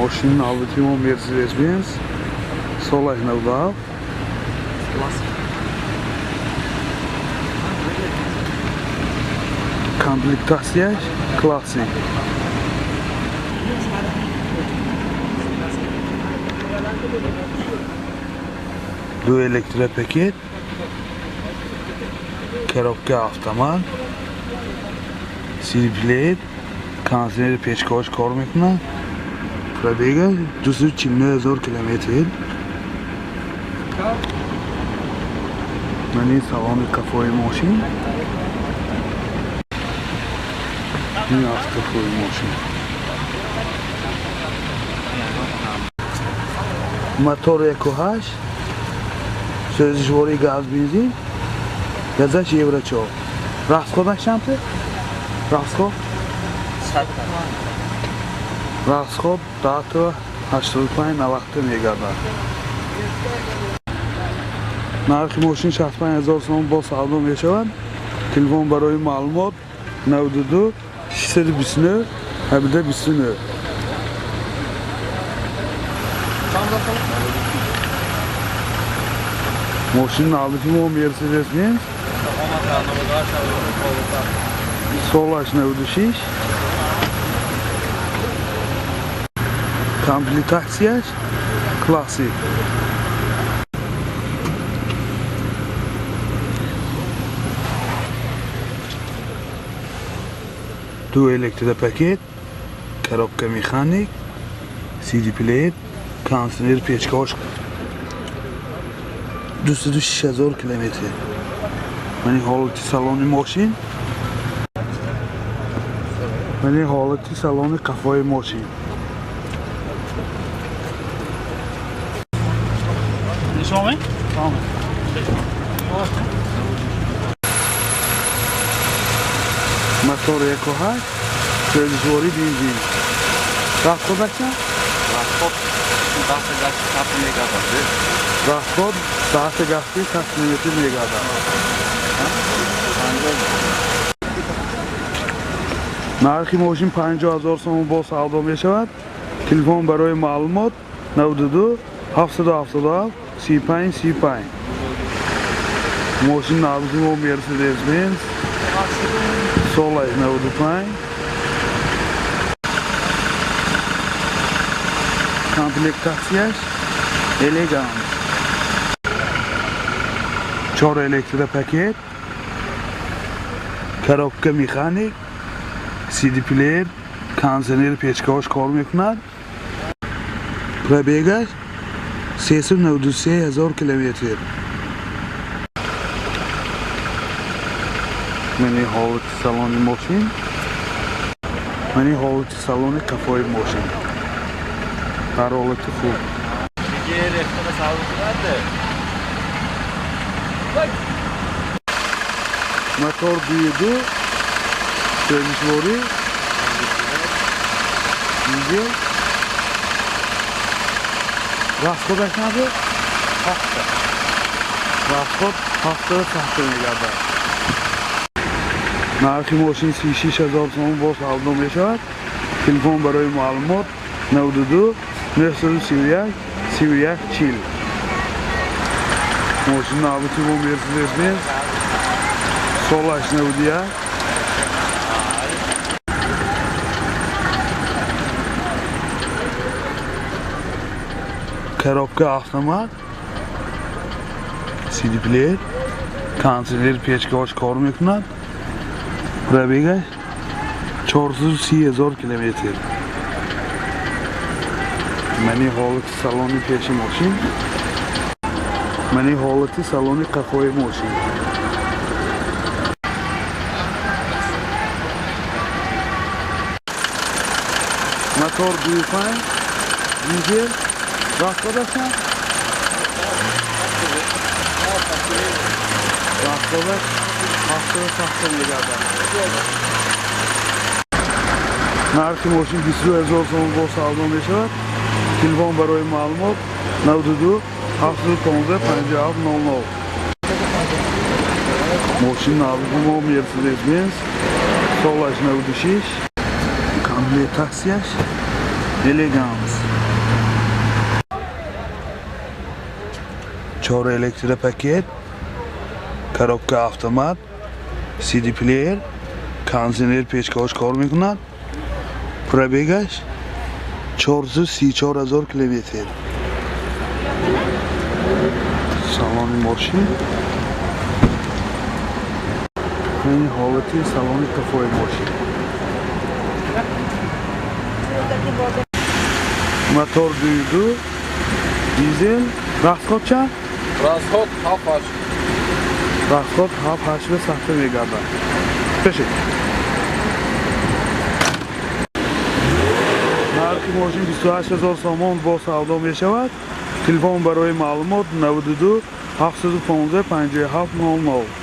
Мошини навбати мо Mercedes-Benz солаш 97. Комплектатсияш классик. Ду электропакет, коробка автомат, CD плеер, кондиционери печкаҳош кор мекунад. Пробега 249 000 километр. Мани салони қафои мошин. Ин аст қафои мошин. Мотор 1.8, сӯзишвории газ бензин, газаш евро 4. Расходаш чанд? Расход? Расход 10.85-90 мегардад. Нархи мошин 65 000 сомон бо савдо мешавад. Телефон барои маълумот 92 629 17 29. Мошини навбати мо Mercedes-Benz солаш 96. Комплектатсияш классик. Ду электропакет, коробка механик, CD плеер, кондиционер печкаҳош 206 000 километр. Мани ҳолати салони мошин. Мани ҳолати салони қафои мошин. Мотор 1.8, сӯзишвории бензин. Расходаш чанд? Расход 10 гашти 100 мегардад. Расход 10 гашти 100 километр мегардад. Нархи мошин 50 000 сомон бо савдо мешавад. Телефон барои маълумот 92 777 35 35. Мошин навбати мо Mercedes-Benz солаш 95. Комплектатсияш элегант. 4 электропакет, коробка механик, CD плеер, кондиционери печкаҳош кор мекунад. Пробегаш 393 000 километр. Мани ҳолати салони мошин. Мани ҳолати салони қафои мошин. Дар ҳолати хуб. Мотор 2.2, сӯзишворӣ, дизел. Расходаш чанд? Расход 7.7 мегардад. Нархи мошин 36 000 сомон бо савдо мешавад. Телефон барои маълумот 92 931 31 40. Мошин навбати мо Mercedes-Benz солаш 91. Коробка автомат, CD плеер, кондиционер печкаҳош кор мекунад. Пробегаш 430 000 километр. Мани ҳолати салони пеши мошин. Мани ҳолати салони қафои мошин. Мотор 2.5, дизел. Расходаш чанд? Расходаш 7.7 мегардад. Нархи мошин 22 000 сомон бо савдо мешавад. Телефон барои маълумот 92 715 57 00. Мошин навбати мо Mercedes-Benz солаш 96. Комплектатсияш Элеганс. 4 электропакет, коробка автомат, CD плеер, кондиционер печкаҳош кор мекунад. Пробегаш 434 ҳазор километр. Салони мошин. Ин ҳолати салони қафои мошин. Мотор 2.2, дизел, расход чанд? Расход 7-8. Расход 7-8 ба сахта мегардад. Пешед. Нархи мошин 28 ҳазор сомон бо савдо мешавад. Телефон барои маълумот 92 715 57 00.